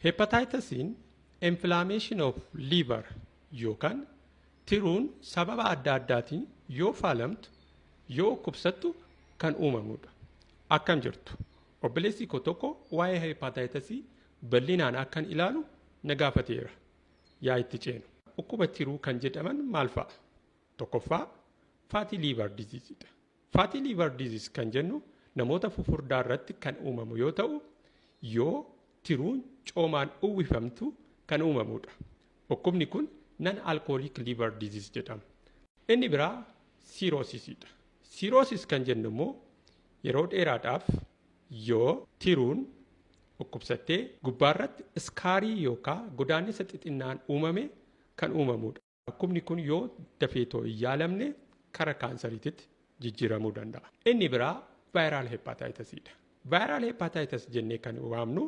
Hepatitisiin inflammation of liver yookaan tiruun sababa adda addaatiin yoo faalamtu, yoo dhukkubsattu kan uumamudha. Akkam jirtu? Obboleessi koo tokko waa'ee hepatitisii bal'inaan akkan ilaalu na gaafateera. Yaa itti ceenu. Dhukkuba tiruu kan jedhaman maal fa'a? Tokkoffaa, fatty liver disease dha. Fatty liver disease kan jennu namoota fufurdaa irratti kan uumamu yoo ta'u, yoo tiruun coomaan uwwifamtu kan uumamudha. Dhukkubni kun non alcoholic liver disease jedhama. Inni biraa cirrhosisidha. Cirrhosis kan jennu immoo yeroo dheeraadhaaf yoo tiruun dhukkubsattee gubbaarratti scarii yookaan godaannisa xixinnaan uumame kan uumamudha. Dhukkubni kun yoo dafeetoo hin yaalamne kara kaansariititti jijjiiramuu danda'a. Inni biraa viral hepatitisiidha. Viral hepatitis jennee kan waamnu